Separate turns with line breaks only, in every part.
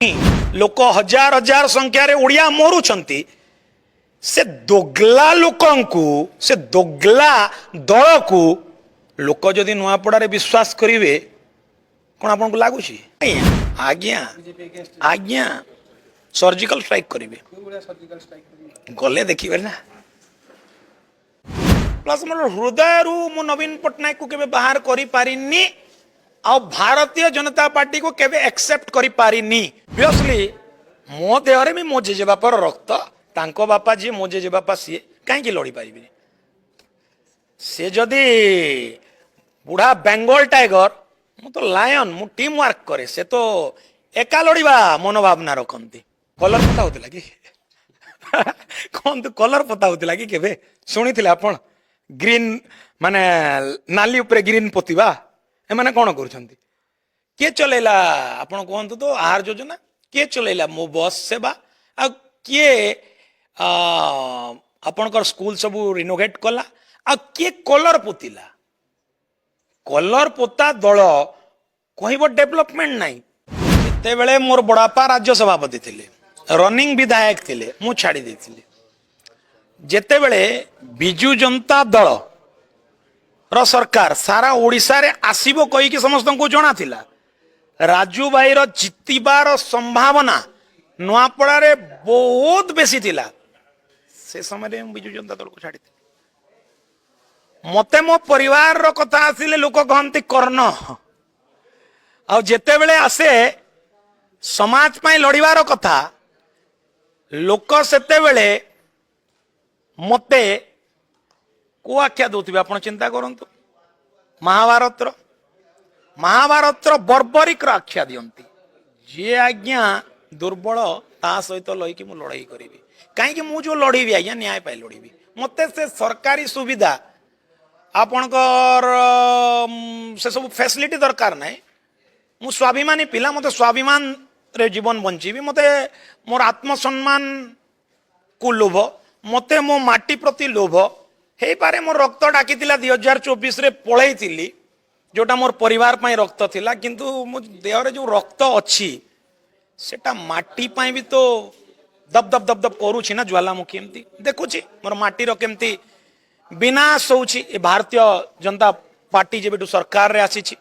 ଲୋକ ହଜାର ହଜାର ସଂଖ୍ୟାରେ ଓଡ଼ିଆ ମରୁଛନ୍ତି। ସେ ଦୋଗଲା ଲୋକଙ୍କୁ, ସେ ଦୋଗଲା ଦଳକୁ ଲୋକ ଯଦି ନୂଆପଡ଼ାରେ ବିଶ୍ୱାସ କରିବେ, କ'ଣ ଆପଣଙ୍କୁ ଲାଗୁଛି? ଆଜ୍ଞା ଆଜ୍ଞା, ସର୍ଜିକାଲ ଷ୍ଟ୍ରାଇକ୍ କରିବେ। ଗଲେ ଦେଖିବେ ନା। ପ୍ଲସ୍ ମୋର ହୃଦୟରୁ ମୁଁ ନବୀନ ପଟ୍ଟନାୟକକୁ କେବେ ବାହାର କରିପାରିନି ଆଉ ଭାରତୀୟ ଜନତା ପାର୍ଟିକୁ କେବେ ଆକ୍ସେପ୍ଟ କରିପାରିନି। ଅବଭିୟସଲି ମୋ ଦେହରେ ବି ମୋ ଜେଜେବାପାର ରକ୍ତ। ତାଙ୍କ ବାପା ଯିଏ, ମୋ ଜେଜେବାପା ସିଏ, କାହିଁକି ଲଢ଼ି ପାରିବିନି? ସେ ଯଦି ବୁଢ଼ା ବେଙ୍ଗଲ ଟାଇଗର, ମୁଁ ତ ଲାୟନ। ମୁଁ ଟିମ୍ ୱାର୍କ କରେ, ସେ ତ ଏକା ଲଢ଼ିବା ମନୋଭାବନା ରଖନ୍ତି। କଲର ପୋତା ହଉଥିଲା କି କୁହନ୍ତୁ? କଲର ପୋତା ହଉଥିଲା କି କେବେ ଶୁଣିଥିଲେ ଆପଣ? ଗ୍ରୀନ ମାନେ ନାଲି ଉପରେ ଗ୍ରୀନ ପୋତିବା ଏମାନେ କଣ କରୁଛନ୍ତି? କିଏ ଚଲେଇଲା, ଆପଣ କୁହନ୍ତୁ ତ, ଆହାର ଯୋଜନା? କିଏ ଚଲେଇଲା ମୋ ବସ୍ ସେବା? ଆଉ କିଏ ଆପଣଙ୍କର ସ୍କୁଲ ସବୁ ରିନୋଭେଟ୍ କଲା? ଆଉ କିଏ କଲର ପୋତିଲା? କଲର ପୋତା ଦଳ କହିବ ଡେଭଲପମେଣ୍ଟ ନାହିଁ। ଯେତେବେଳେ ମୋର ବଡ଼ବାପା ରାଜ୍ୟ ସଭାପତି ଥିଲେ, ରନିଂ ବିଧାୟକ ଥିଲେ, ମୁଁ ଛାଡ଼ି ଦେଇଥିଲି। ଯେତେବେଳେ ବିଜୁ ଜନତା ଦଳ ର ସରକାର ସାରା ଓଡ଼ିଶାରେ ଆସିବ କହିକି ସମସ୍ତଙ୍କୁ ଜଣା ଥିଲା, ରାଜୁ ଭାଇର ଜିତିବାର ସମ୍ଭାବନା ନୂଆପଡ଼ାରେ ବହୁତ ବେଶୀ ଥିଲା, ସେ ସମୟରେ ମୁଁ ବିଜୁ ଜନତା ଦଳକୁ ଛାଡ଼ିଥିଲି। ମତେ ମୋ ପରିବାରର କଥା ଆସିଲେ ଲୋକ କହନ୍ତି କର୍ଣ୍ଣ, ଆଉ ଯେତେବେଳେ ଆସେ ସମାଜ ପାଇଁ ଲଢ଼ିବାର କଥା, ଲୋକ ସେତେବେଳେ ମତେ କୋଉ ଆଖ୍ୟା ଦଉଥିବେ, ଆପଣ ଚିନ୍ତା କରନ୍ତୁ। ମହାଭାରତର ବର୍ବରିକର ଆଖ୍ୟା ଦିଅନ୍ତି। ଯିଏ ଆଜ୍ଞା ଦୁର୍ବଳ, ତା ସହିତ ଲଢ଼ିକି ମୁଁ ଲଢ଼େଇ କରିବି। କାହିଁକି? ମୁଁ ଯୋଉ ଲଢ଼ିବି ଆଜ୍ଞା, ନ୍ୟାୟ ପାଇଁ ଲଢ଼ିବି। ମତେ ସେ ସରକାରୀ ସୁବିଧା, ଆପଣଙ୍କର ସେ ସବୁ ଫ୍ୟାସିଲିଟି ଦରକାର ନାହିଁ। ମୁଁ ସ୍ୱାଭିମାନୀ ପିଲା। ମତେ ସ୍ୱାଭିମାନରେ ଜୀବନ ବଞ୍ଚିବି। ମତେ ମୋର ଆତ୍ମସମ୍ମାନକୁ ଲୋଭ, ମତେ ମୋ ମାଟି ପ୍ରତି ଲୋଭ। ହେଇପାରେ ମୋ ରକ୍ତ ଡାକିଥିଲା, 2024ରେ ପଳେଇଥିଲି, ଯୋଉଟା ମୋର ପରିବାର ପାଇଁ ରକ୍ତ ଥିଲା। କିନ୍ତୁ ମୋ ଦେହରେ ଯୋଉ ରକ୍ତ ଅଛି, ସେଟା ମାଟି ପାଇଁ ବି ତ ଦବ ଦବ ଦବ ଦବ କରୁଛି ନା, ଜ୍ୱାଲାମୁଖୀ ଏମିତି ଦେଖୁଛି ମୋର ମାଟିର କେମିତି ବିନାଶ ହଉଛି ଏ ଭାରତୀୟ ଜନତା ପାର୍ଟି ଯେବେଠୁ ସରକାରରେ ଆସିଛି।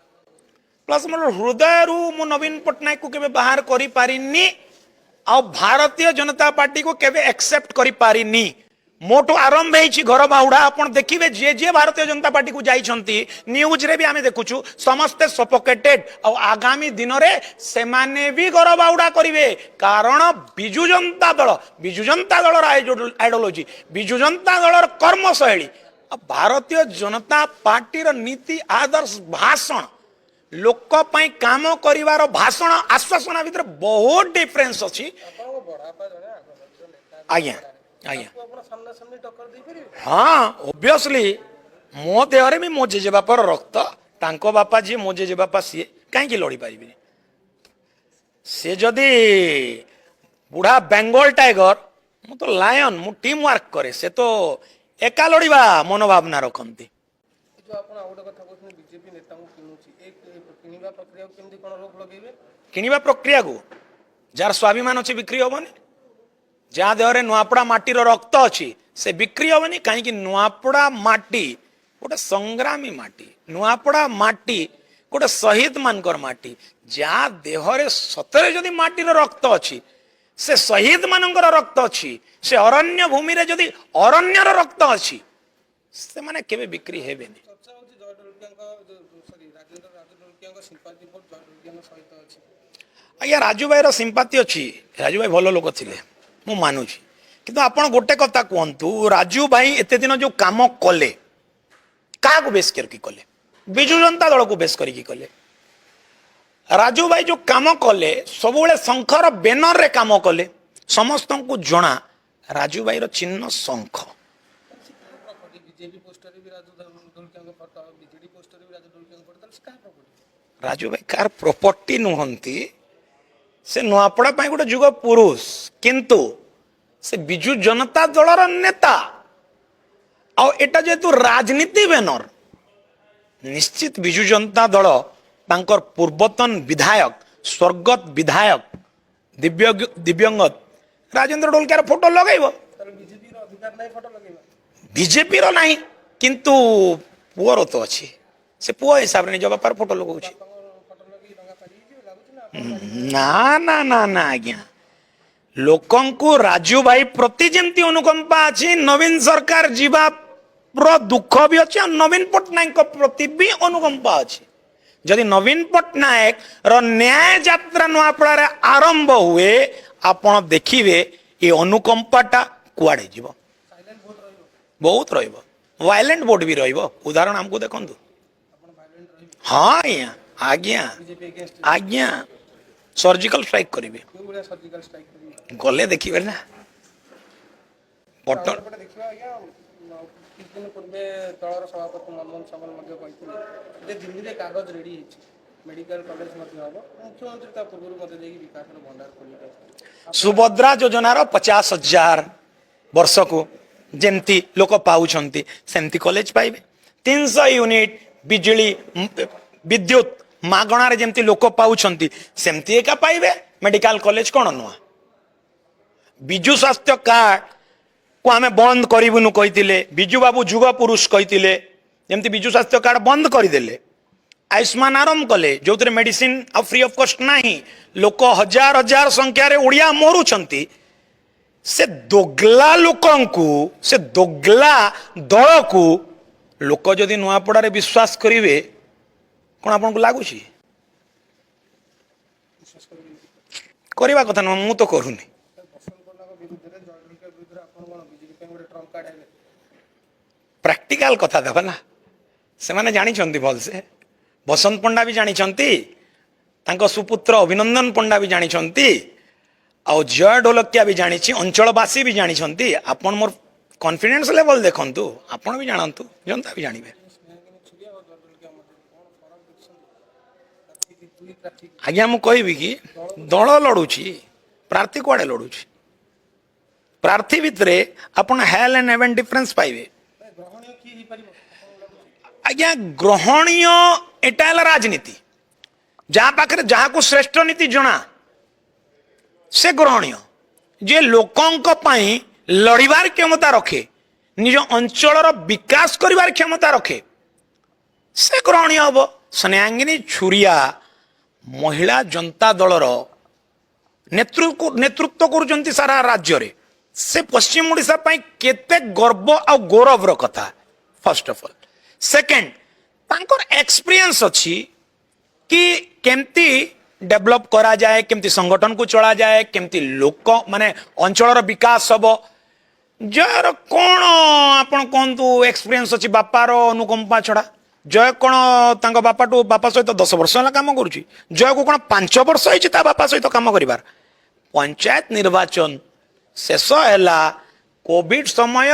ପ୍ଲସ୍ ମୋର ହୃଦୟରୁ ମୁଁ ନବୀନ ପଟ୍ଟନାୟକକୁ କେବେ ବାହାର କରିପାରିନି ଆଉ ଭାରତୀୟ ଜନତା ପାର୍ଟିକୁ କେବେ ଆକ୍ସେପ୍ଟ କରିପାରିନି। ମୋଠୁ ଆରମ୍ଭ ହେଇଛି ଘର ବାହୁଡ଼ା। ଆପଣ ଦେଖିବେ, ଯିଏ ଯିଏ ଭାରତୀୟ ଜନତା ପାର୍ଟିକୁ ଯାଇଛନ୍ତି, ନ୍ୟୁଜରେ ବି ଆମେ ଦେଖୁଛୁ, ସମସ୍ତେ ସଫୋକେଟେଡ୍। ଆଉ ଆଗାମୀ ଦିନରେ ସେମାନେ ବି ଘର ବାହୁଡ଼ା କରିବେ। କାରଣ ବିଜୁ ଜନତା ଦଳ, ବିଜୁ ଜନତା ଦଳର ଆଇଡିଓଲୋଜି, ବିଜୁ ଜନତା ଦଳର କର୍ମଶୈଳୀ ଆଉ ଭାରତୀୟ ଜନତା ପାର୍ଟିର ନୀତି, ଆଦର୍ଶ, ଭାଷଣ, ଲୋକ ପାଇଁ କାମ କରିବାର ଭାଷଣ, ଆଶ୍ୱାସନା ଭିତରେ ବହୁତ ଡିଫରେନ୍ସ ଅଛି।
ଆପଣଙ୍କ ବଡ଼ବାପା ଜଣେ ଆଗଧାଡ଼ିର ନେତା।
ଆଜ୍ଞା।
ତାଙ୍କୁ ଆପଣ ସାମ୍ନାସାମ୍ନି ଟକ୍କର ଦେଇପାରିବେ?
ହଁ, ଅବଭିୟସଲି ମୋ ଦେହରେ ବି ମୋ ଜେଜେବାପାର ରକ୍ତ। ତାଙ୍କ ବାପା ଯିଏ, ମୋ ଜେଜେବାପା ସିଏ, କାହିଁକି ଲଢ଼ି ପାରିବିନି? ସେ ଯଦି ବୁଢ଼ା ବେଙ୍ଗଲ ଟାଇଗର, ମୁଁ ତ ଲାୟନ। ମୁଁ ଟିମ୍ ୱାର୍କ କରେ, ସେ ତ ଏକା ଲଢ଼ିବା ମନୋଭାବନା ରଖନ୍ତି।
ଏ ଯୋଉ ଆପଣ ଆଉ ଗୋଟେ କଥା କହୁଛନ୍ତି, ବିଜେପି ନେତାଙ୍କୁ କିଣୁଛି, ଏ ଏ କିଣିବା ପ୍ରକ୍ରିୟାକୁ କେମିତି କଣ ରୋକ ଲଗେଇବେ?
କିଣିବା ପ୍ରକ୍ରିୟାକୁ, ଯାହାର ସ୍ୱାଭିମାନ ଅଛି ବିକ୍ରି ହବନି। ଯାହା ଦେହରେ ନୂଆପଡ଼ା ମାଟିର ରକ୍ତ ଅଛି, ସେ ବିକ୍ରି ହବନି। କାହିଁକି? ନୂଆପଡ଼ା ମାଟି ଗୋଟେ ସଂଗ୍ରାମୀ ମାଟି, ନୂଆପଡ଼ା ମାଟି ଗୋଟେ ଶହୀଦ ମାନଙ୍କର ମାଟି। ଯାହା ଦେହରେ ସତରେ ଯଦି ମାଟିର ରକ୍ତ ଅଛି, ସେ ଶହୀଦ ମାନଙ୍କର ରକ୍ତ ଅଛି, ସେ ଅରଣ୍ୟ ଭୂମିରେ ଯଦି ଅରଣ୍ୟର ରକ୍ତ ଅଛି, ସେମାନେ କେବେ ବିକ୍ରି ହେବେନି।
ଚର୍ଚ୍ଚା ହଉଛି ଜୟ ଢୋଲକିଆଙ୍କ, ସରି, ରାଜେନ୍ଦ୍ର ରାଜୁ ଢୋଲକିଆଙ୍କ ସିମ୍ପାଥି ଭୋଟ ଜୟ ଢୋଲକିଆଙ୍କ ସହିତ ଅଛି।
ଆଜ୍ଞା, ରାଜୁ ଭାଇର ସିମ୍ପାଥି ଅଛି। ରାଜୁ ଭାଇ ଭଲ ଲୋକ ଥିଲେ, ମୁଁ ମାନୁଛି। କିନ୍ତୁ ଆପଣ ଗୋଟେ କଥା କୁହନ୍ତୁ, ରାଜୁ ଭାଇ ଏତେ ଦିନ ଯୋଉ କାମ କଲେ, କାହାକୁ ବେଶ କରିକି କଲେ? ବିଜୁ ଜନତା ଦଳକୁ ବେଶ କରିକି କଲେ। ରାଜୁ ଭାଇ ଯୋଉ କାମ କଲେ, ସବୁବେଳେ ଶଙ୍ଖର ବେନରରେ କାମ କଲେ। ସମସ୍ତଙ୍କୁ ଜଣା ରାଜୁ ଭାଇର ଚିହ୍ନ ଶଙ୍ଖ।
ସେ କାହା ପ୍ରପର୍ଟି? ବିଜେପି ପୋଷ୍ଟରରେ ବି ରାଜୁ ଢୋଲକିଆଙ୍କ ଫଟୋ, ବିଜେଡି ପୋଷ୍ଟରରେ ବି ରାଜୁ ଢୋଲକିଆଙ୍କ ଫଟୋ, ତାହେଲେ ସେ କାହା ପ୍ରପର୍ଟି?
ରାଜୁ ଭାଇ କାହାର ପ୍ରପର୍ଟି ନୁହନ୍ତି। ସେ ନୂଆପଡ଼ା ପାଇଁ ଗୋଟେ ଯୁଗ ପୁରୁଷ, କିନ୍ତୁ ସେ ବିଜୁ ଜନତା ଦଳର ନେତା। ଆଉ ଏଟା ଯେହେତୁ ରାଜନୀତି ବ୍ୟାନର, ନିଶ୍ଚିତ ବିଜୁ ଜନତା ଦଳ ତାଙ୍କର ପୂର୍ବତନ ବିଧାୟକ, ସ୍ୱର୍ଗତ ବିଧାୟକ ଦିବ୍ୟ ଦିବ୍ୟଙ୍ଗତ ରାଜେନ୍ଦ୍ର ଢୋଲକିଆର ଫଟୋ ଲଗାଇବ।
ତାହେଲେ ବିଜେପିର ଅଧିକାର ନାହିଁ ଫଟୋ ଲଗେଇବା?
ବିଜେପିର ନାହିଁ, କିନ୍ତୁ ପୁଅର ତ ଅଛି। ସେ ପୁଅ ହିସାବରେ ନିଜ ବାପାର ଫଟୋ ଲଗାଉଛି।
ବାପାଙ୍କ ଫଟୋ ଲଗେଇ ଡଙ୍ଗା ପାରି ହେଇଯିବ ଲାଗୁଛି ନା?
ନା ନା ନା ନା ଆଜ୍ଞା, ଲୋକଙ୍କୁ ରାଜୁ ଭାଇ ପ୍ରତି ଯେମିତି ଅନୁକମ୍ପା ଅଛି, ନବୀନ ସରକାର ଯିବାର ଦୁଃଖ ବି ଅଛି ଆଉ ନବୀନ ପଟ୍ଟନାୟକଙ୍କ ପ୍ରତି ବି ଅନୁକମ୍ପା ଅଛି। ଯଦି ନବୀନ ପଟ୍ଟନାୟକ ର ନ୍ୟାୟ ଯାତ୍ରା ନୂଆପଡ଼ାରେ ଆରମ୍ଭ ହୁଏ, ଆପଣ ଦେଖିବେ ଏ ଅନୁକମ୍ପାଟା କୁଆଡ଼େ ଯିବ।
ସାଇଲେଣ୍ଟ ଭୋଟ ରହିବ?
ବହୁତ ରହିବ, ଭାଇଲେଣ୍ଟ ଭୋଟ ବି ରହିବ। ଉଦାହରଣ ଆମକୁ ଦେଖନ୍ତୁ।
ଆପଣ ଭାଇଲେଣ୍ଟ ରହିବେ?
ହଁ ଆଜ୍ଞା, ଆଜ୍ଞା।
BJP against?
ଆଜ୍ଞା, ସର୍ଜିକାଲ ଷ୍ଟ୍ରାଇକ୍ କରିବେ।
କେଉଁ ଭଳିଆ ସର୍ଜିକାଲ ଷ୍ଟ୍ରାଇକ୍ କରିବେ?
ଗଲେ ଦେଖିବେ ନା ବଟ
ଆଉ ଗୋଟେ ଦେଖିବା ଆଜ୍ଞା, କିଛି ଦିନ ପୂର୍ବେ ଦଳର ସଭାପତି ମନମୋହନ ସାମଲ ମଧ୍ୟ କହିଥିଲେ ଯେ ଦିଲ୍ଲୀରେ କାଗଜ ରେଡି ହେଇଛି, ମେଡିକାଲ କଲେଜ ମଧ୍ୟ ହବ। ମୁଖ୍ୟମନ୍ତ୍ରୀ ତା ପୂର୍ବରୁ ମଧ୍ୟ ଯାଇକି ବିକାଶର ଭଣ୍ଡାର ଖୋଲିକି ଆସିଥିଲେ।
ସୁଭଦ୍ରା ଯୋଜନାର 50,000 ବର୍ଷକୁ ଯେମିତି ଲୋକ ପାଉଛନ୍ତି, ସେମିତି କଲେଜ ପାଇବେ। 300 ୟୁନିଟ୍ ବିଜୁଳି ବିଦ୍ୟୁତ ମାଗଣାରେ ଯେମିତି ଲୋକ ପାଉଛନ୍ତି, ସେମିତି ଏକା ପାଇବେ। ମେଡିକାଲ କଲେଜ କ'ଣ ନୂଆ? ବିଜୁ ସ୍ୱାସ୍ଥ୍ୟ କାର୍ଡ କୁ ଆମେ ବନ୍ଦ କରିବୁନୁ କହିଥିଲେ ବିଜୁ ବାବୁ, ଯୁଗ ପୁରୁଷ କହିଥିଲେ। ଯେମିତି ବିଜୁ ସ୍ୱାସ୍ଥ୍ୟ କାର୍ଡ ବନ୍ଦ କରିଦେଲେ, ଆୟୁଷ୍ମାନ ଆରମ୍ଭ କଲେ, ଯୋଉଥିରେ ମେଡିସିନ ଆଉ ଫ୍ରି ଅଫ୍ କଷ୍ଟ ନାହିଁ, ଲୋକ ହଜାର ହଜାର ସଂଖ୍ୟାରେ ଓଡ଼ିଆ ମରୁଛନ୍ତି। ସେ ଦୋଗଲା ଲୋକଙ୍କୁ, ସେ ଦୋଗଲା ଦଳକୁ ଲୋକ ଯଦି ନୂଆପଡ଼ାରେ ବିଶ୍ୱାସ କରିବେ, କ'ଣ ଆପଣଙ୍କୁ ଲାଗୁଛି?
ବିଶ୍ୱାସ କରିବେ?
କରିବା କଥା ନୁହଁ, ମୁଁ ତ କରୁନି।
ବସନ୍ତ ପଣ୍ଡାଙ୍କ ବିରୁଦ୍ଧରେ, ଜୟ ଢୋଲକିଆ ବିରୁଦ୍ଧରେ ଆପଣ କ'ଣ ବିଜେପି ପାଇଁ ଗୋଟେ ଟ୍ରମ୍ପ କାର୍ଡ ହେବେ?
ପ୍ରାକ୍ଟିକାଲ କଥା ଦେବା ନା। ସେମାନେ ଜାଣିଛନ୍ତି ଭଲସେ, ବସନ୍ତ ପଣ୍ଡା ବି ଜାଣିଛନ୍ତି, ତାଙ୍କ ସୁପୁତ୍ର ଅଭିନନ୍ଦନ ପଣ୍ଡା ବି ଜାଣିଛନ୍ତି, ଆଉ ଜୟ ଢୋଲକିଆ ବି ଜାଣିଛି, ଅଞ୍ଚଳବାସୀ ବି ଜାଣିଛନ୍ତି। ଆପଣ ମୋର କନଫିଡେନ୍ସ ଲେଭଲ ଦେଖନ୍ତୁ, ଆପଣ ବି ଜାଣନ୍ତୁ, ଜନତା ବି ଜାଣିବେ।
ସ୍ନେହାଙ୍ଗିନୀ ଛୁରିଆ ଆଉ ଜୟ ଢୋଲକିଆ ମଧ୍ୟରେ କ'ଣ ଫରକ ଦେଖିଛନ୍ତି ପ୍ରାର୍ଥୀ, ଦୁଇ ପ୍ରାର୍ଥୀ?
ଆଜ୍ଞା, ମୁଁ କହିବି କି ଦଳ ଲଢୁଛି, ପ୍ରାର୍ଥୀ କୁଆଡ଼େ ଲଢୁଛି? ପ୍ରାର୍ଥୀ ଭିତରେ ଆପଣ ହେଲ୍ ଆଣ୍ଡ ହେଭେନ୍ ଡିଫରେନ୍ସ ପାଇବେ।
ନାଇଁ, ଗ୍ରହଣୀୟ କିଏ ହେଇପାରିବ ଆପଣଙ୍କୁ ଲାଗୁଛି?
ଆଜ୍ଞା, ଗ୍ରହଣୀୟ ଏଟା ହେଲା ରାଜନୀତି। ଯାହା ପାଖରେ ଯାହାକୁ ଶ୍ରେଷ୍ଠ ନୀତି ଜଣା, ସେ ଗ୍ରହଣୀୟ। ଯିଏ ଲୋକଙ୍କ ପାଇଁ ଲଢ଼ିବାର କ୍ଷମତା ରଖେ, ନିଜ ଅଞ୍ଚଳର ବିକାଶ କରିବାର କ୍ଷମତା ରଖେ, ସେ ଗ୍ରହଣୀୟ ହବ। ସ୍ନେହାଙ୍ଗିନୀ ଛୁରିଆ ମହିଳା ଜନତା ଦଳର ନେତୃତ୍ୱ କରୁଛନ୍ତି ସାରା ରାଜ୍ୟରେ। ସେ ପଶ୍ଚିମ ଓଡ଼ିଶା ପାଇଁ କେତେ ଗର୍ବ ଆଉ ଗୌରବର କଥା, ଫାର୍ଷ୍ଟ ଅଫ୍ ଅଲ୍। ସେକେଣ୍ଡ, ତାଙ୍କର ଏକ୍ସପିରିଏନ୍ସ ଅଛି କି କେମିତି ଡେଭଲପ କରାଯାଏ, କେମିତି ସଂଗଠନକୁ ଚଳାଯାଏ, କେମିତି ଲୋକ ମାନେ ଅଞ୍ଚଳର ବିକାଶ ହବ। ଜୟର କ'ଣ ଆପଣ କୁହନ୍ତୁ ଏକ୍ସପିରିଏନ୍ସ ଅଛି ବାପାର ଅନୁକମ୍ପା ଛଡ଼ା? ଜୟ କ'ଣ ତାଙ୍କ ବାପାଠୁ, ବାପା ସହିତ 10 ବର୍ଷ ହେଲା କାମ କରୁଛି? ଜୟକୁ କ'ଣ 5 ବର୍ଷ ହେଇଛି ତା ବାପା ସହିତ କାମ କରିବାର? ପଞ୍ଚାୟତ ନିର୍ବାଚନ ଶେଷ ହେଲା କୋଭିଡ ସମୟ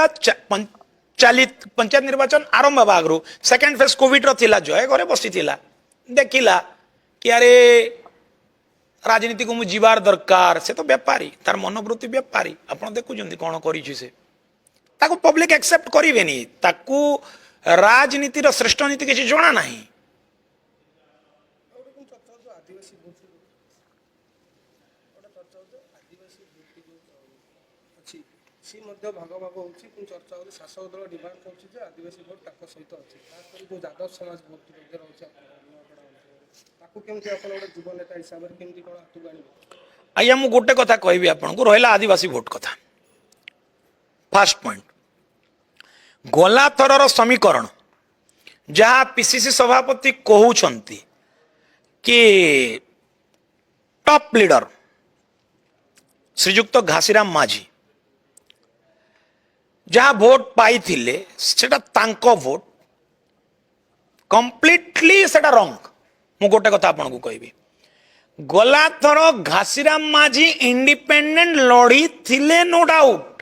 ଚାଲି, ପଞ୍ଚାୟତ ନିର୍ବାଚନ ଆରମ୍ଭ ହେବା ଆଗରୁ ସେକେଣ୍ଡ ଫେଜ୍ କୋଭିଡର ଥିଲା। ଜୟ ଘରେ ବସିଥିଲା, ଦେଖିଲା କି ଆରେ, ରାଜନୀତିକୁ ମୁଁ ଯିବାର ଦରକାର। ସେ ତ ବେପାରୀ, ତାର ମନୋବୃତ୍ତି ବେପାରୀ। ଆପଣ ଦେଖୁଛନ୍ତି କ'ଣ କରିଛି ସେ। ତାକୁ ପବ୍ଲିକ ଆକ୍ସେପ୍ଟ କରିବେନି। ତାକୁ ରାଜନୀତିର ଶ୍ରେଷ୍ଠ ନୀତି କିଛି ଜଣା ନାହିଁ।
ଆଉ ଗୋଟେ କିନ୍ତୁ ଚର୍ଚ୍ଚା ହେଉଛି ଆଦିବାସୀ ଭୋଟ, ଗୋଟେ ଚର୍ଚ୍ଚା ହେଉଛି ଆଦିବାସୀ ଭୋଟ ଯୋଉ ଅଛି, ସିଏ ମଧ୍ୟ ଭାଗ ଭାଗ ହେଉଛି। କିନ୍ତୁ ଚର୍ଚ୍ଚା ହେଉଛି, ଶାସକ ଦଳ ଡିମାଣ୍ଡ କରୁଛି ଯେ ଆଦିବାସୀ ଭୋଟ ତାଙ୍କ ସହିତ ଅଛି। ଖାସ କରି ଯୋଉ ଯାଦବ ସମାଜ ଭୋଟ ମଧ୍ୟ ରହୁଛି ଆପଣଙ୍କ ନୂଆପଡ଼ା ଅଞ୍ଚଳରେ, ତାକୁ କେମିତି ଆପଣ ଗୋଟେ ଯୁବ ନେତା ହିସାବରେ କେମିତି କ'ଣ ହାତକୁ ଆଣିବେ?
ଆଜ୍ଞା, ମୁଁ ଗୋଟେ କଥା କହିବି ଆପଣଙ୍କୁ। ରହିଲା ଆଦିବାସୀ ଭୋଟ କଥା, ଫାର୍ଷ୍ଟ ପଏଣ୍ଟ, ଗଲା ଥରର ସମୀକରଣ ଯାହା ପିସିସି ସଭାପତି କହୁଛନ୍ତି କି ଟପ୍ ଲିଡର ଶ୍ରୀଯୁକ୍ତ ଘାସିରାମ ମାଝୀ ଯାହା ଭୋଟ ପାଇଥିଲେ, ସେଟା ତାଙ୍କ ଭୋଟ କମ୍ପ୍ଲିଟଲି ସେଟା ରଙ୍ଗ। ମୁଁ ଗୋଟେ କଥା ଆପଣଙ୍କୁ କହିବି, ଗଲା ଥର ଘାସିରାମ ମାଝୀ ଇଣ୍ଡିପେଣ୍ଡେଣ୍ଟ ଲଢ଼ିଥିଲେ, ନୋ ଡାଉଟ୍,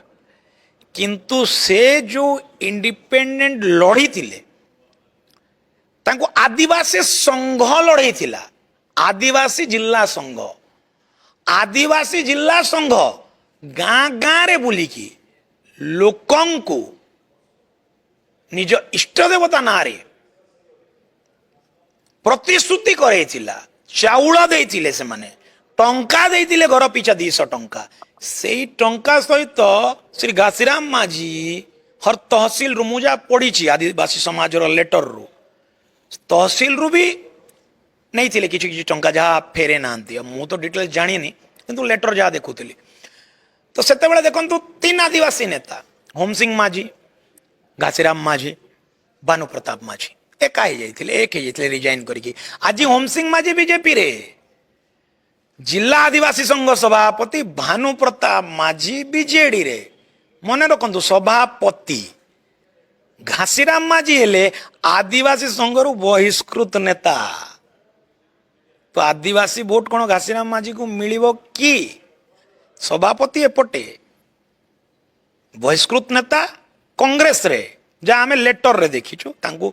କିନ୍ତୁ ସେ ଯୋଉ ଇଣ୍ଡିପେଣ୍ଡେଣ୍ଟ ଲଢ଼ିଥିଲେ, ତାଙ୍କୁ ଆଦିବାସୀ ସଂଘ ଲଢ଼େଇଥିଲା। ଆଦିବାସୀ ଜିଲ୍ଲା ସଂଘ, ଆଦିବାସୀ ଜିଲ୍ଲା ସଂଘ ଗାଁ ଗାଁରେ ବୁଲିକି ଲୋକଙ୍କୁ ନିଜ ଇଷ୍ଟ ଦେବତା ନାଁରେ ପ୍ରତିଶ୍ରୁତି କରେଇଥିଲା, ଚାଉଳ ଦେଇଥିଲେ ସେମାନେ, ଟଙ୍କା ଦେଇଥିଲେ ଘର ପିଛା 200 ଟଙ୍କା। ସେଇ ଟଙ୍କା ସହିତ ଶ୍ରୀ ଘାସିରାମ ମାଝୀ ହର ତହସିଲରୁ, ମୁଁ ଯାହା ପଢିଛି ଆଦିବାସୀ ସମାଜର ଲେଟରରୁ, ତହସିଲରୁ ବି ନେଇଥିଲେ କିଛି କିଛି ଟଙ୍କା, ଯାହା ଫେରେ ନାହାନ୍ତି। ଆଉ ମୁଁ ତ ଡିଟେଲ୍ସ ଜାଣିନି, କିନ୍ତୁ ଲେଟର ଯାହା ଦେଖୁଥିଲି। ତ ସେତେବେଳେ ଦେଖନ୍ତୁ, ତିନି ଆଦିବାସୀ ନେତା ହୋମ ସିଂ ମାଝୀ, ଘାସିରାମ ମାଝୀ, ଭାନୁ ପ୍ରତାପ ମାଝୀ ଏକା ହେଇଯାଇଥିଲେ, ଏକ ହେଇଯାଇଥିଲେ ରିଜାଇନ କରିକି। ଆଜି ହୋମ ସିଂ ମାଝୀ ବିଜେପିରେ ଜିଲ୍ଲା ଆଦିବାସୀ ସଂଘ ସଭାପତି, ଭାନୁ ପ୍ରତାପ ମାଝୀ ବିଜେଡିରେ, ମନେ ରଖନ୍ତୁ, ସଭାପତି। ଘାସିରାମ ମାଝୀ ହେଲେ ଆଦିବାସୀ ସଂଘରୁ ବହିଷ୍କୃତ ନେତା। ତ ଆଦିବାସୀ ଭୋଟ କ'ଣ ଘାସିରାମ ମାଝୀକୁ ମିଳିବ କି? ସଭାପତି ଏପଟେ, ବହିଷ୍କୃତ ନେତା କଂଗ୍ରେସରେ, ଯାହା ଆମେ ଲେଟରରେ ଦେଖିଛୁ, ତାଙ୍କୁ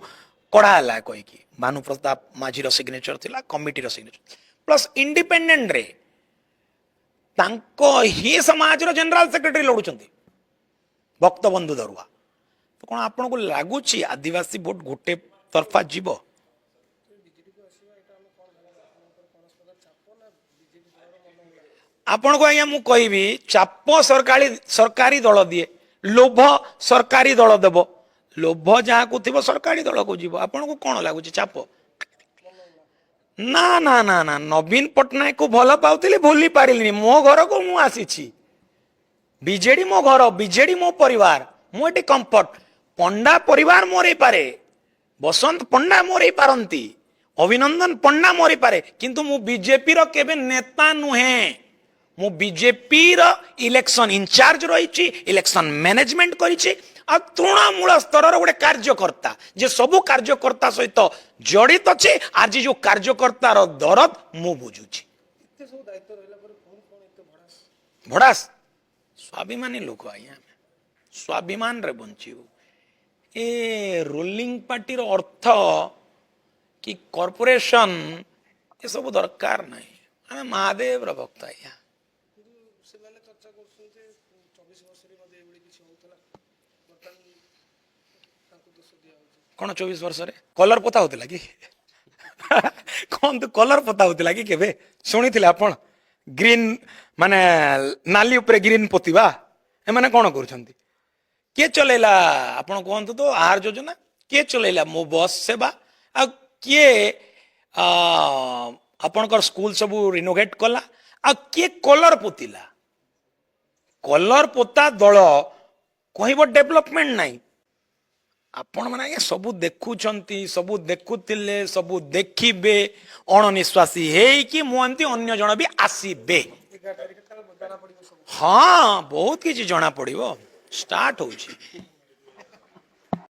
କଢ଼ା ହେଲା କହିକି ଭାନୁ ପ୍ରତାପ ମାଝୀର ସିଗ୍ନେଚର ଥିଲା, କମିଟିର ସିଗ୍ନେଚର, ପ୍ଲସ୍ ଇଣ୍ଡିପେଣ୍ଡେଣ୍ଟରେ ତାଙ୍କ ହିଁ ସମାଜର ଜେନେରାଲ ସେକ୍ରେଟାରୀ ଲଢୁଛନ୍ତି ଭକ୍ତବନ୍ଧୁ ଦରୁଆ। ତ କ'ଣ ଆପଣଙ୍କୁ ଲାଗୁଛି ଆଦିବାସୀ ଭୋଟ ଗୋଟେ ତରଫା ଯିବ?
ବିଜେଡିକୁ ଆସିବା, ଏଇଟା ଆମେ କ'ଣ ଭାବିବା? ଆପଣଙ୍କର କୌଣସି ପ୍ରକାର ଚାପ ନା ବିଜେଡି ଦଳର ମନ ହେଲା?
ଆପଣଙ୍କୁ ଆଜ୍ଞା ମୁଁ କହିବି, ଚାପ ସରକାରୀ ଦଳ ଦିଏ, ଲୋଭ ସରକାରୀ ଦଳ ଦେବ। ଲୋଭ ଯାହାକୁ ଥିବ ସରକାରୀ ଦଳକୁ ଯିବ। ଆପଣଙ୍କୁ କ'ଣ ଲାଗୁଛି, ଚାପ? ନା ନା ନା ନା, ନବୀନ ପଟ୍ଟନାୟକକୁ ଭଲ ପାଉଥିଲି, ଭୁଲି ପାରିଲିନି। ମୋ ଘରକୁ ମୁଁ ଆସିଛି। ବିଜେଡି ମୋ ଘର, ବିଜେଡି ମୋ ପରିବାର, ମୁଁ ଏଠି କମ୍ଫର୍ଟ। ପଣ୍ଡା ପରିବାର ମୋର ହେଇପାରେ, ବସନ୍ତ ପଣ୍ଡା ମୋର ହେଇପାରନ୍ତି, ଅଭିନନ୍ଦନ ପଣ୍ଡା ମୋର ହେଇପାରେ, କିନ୍ତୁ ମୁଁ ବିଜେପିର କେବେ ନେତା ନୁହେଁ। ମୁଁ ବିଜେପିର ଇଲେକ୍ସନ ଇନଚାର୍ଜ ରହିଛି, ଇଲେକ୍ସନ ମ୍ୟାନେଜମେଣ୍ଟ କରିଛି ଆଉ ତୃଣମୂଳ ସ୍ତରର ଗୋଟେ କାର୍ଯ୍ୟକର୍ତ୍ତା ଯେ ସବୁ କାର୍ଯ୍ୟକର୍ତ୍ତା ସହିତ ଜଡ଼ିତ ଅଛି। ଆଜି ଯୋଉ କାର୍ଯ୍ୟକର୍ତ୍ତାର ଦରଦ ମୁଁ ବୁଝୁଛି।
ଏତେ ସବୁ ଦାୟିତ୍ୱ ରହିଲା ପରେ ପୁଣି କ'ଣ ଏତେ ଭଡ଼ାସ?
ଭଡ଼ାସ? ସ୍ୱାଭିମାନୀ ଲୋକ ଆଜ୍ଞା ଆମେ, ସ୍ୱାଭିମାନରେ ବଞ୍ଚିବୁ। ଏ ରୁଲିଂ ପାର୍ଟିର ଅର୍ଥ କି କର୍ପୋରେସନ ଏସବୁ ଦରକାର ନାହିଁ। ଆମେ ମହାଦେବର ଭକ୍ତ ଆଜ୍ଞା।
କିନ୍ତୁ ସେମାନେ ଚର୍ଚ୍ଚା କରୁଛନ୍ତି ଯେ 24 ବର୍ଷରେ ମଧ୍ୟ ଏଭଳି କିଛି ହଉଥିଲା, ବର୍ତ୍ତମାନ ତାଙ୍କୁ ଦୋଷ ଦିଆହଉଛି।
କ'ଣ 24 ବର୍ଷରେ କଲର ପୋତା ହଉଥିଲା କି? କୁହନ୍ତୁ, କଲର ପୋତା ହଉଥିଲା କି? କେବେ ଶୁଣିଥିଲେ ଆପଣ ଗ୍ରୀନ, ମାନେ ନାଲି ଉପରେ ଗ୍ରୀନ ପୋତିବା? ଏମାନେ କ'ଣ କରୁଛନ୍ତି? କିଏ ଚଲେଇଲା, ଆପଣ କୁହନ୍ତୁ ତ, ଆହାର ଯୋଜନା କିଏ ଚଲେଇଲା, ମୋ ବସ୍ ସେବା? ଆଉ କିଏ ଆପଣଙ୍କର ସ୍କୁଲ ସବୁ ରିନୋଭେଟ୍ କଲା? ଆଉ କିଏ କଲର ପୋତିଲା? କଲର ପୋତା ଦଳ କହିବ ଡେଭଲପମେଣ୍ଟ ନାହିଁ। ଆପଣମାନେ ଆଜ୍ଞା ସବୁ ଦେଖୁଛନ୍ତି, ସବୁ ଦେଖୁଥିଲେ, ସବୁ ଦେଖିବେ। ଅଣନିଶ୍ୱାସୀ ହେଇକି ମୁଁ ଏମିତି ଅନ୍ୟ ଜଣ ବି ଆସିବେ।
11 ତାରିଖ ତାହେଲେ ଜଣା ପଡ଼ିବ ସବୁ।
ହଁ, ବହୁତ କିଛି ଜଣା ପଡିବ, ଷ୍ଟାର୍ଟ ହଉଛି।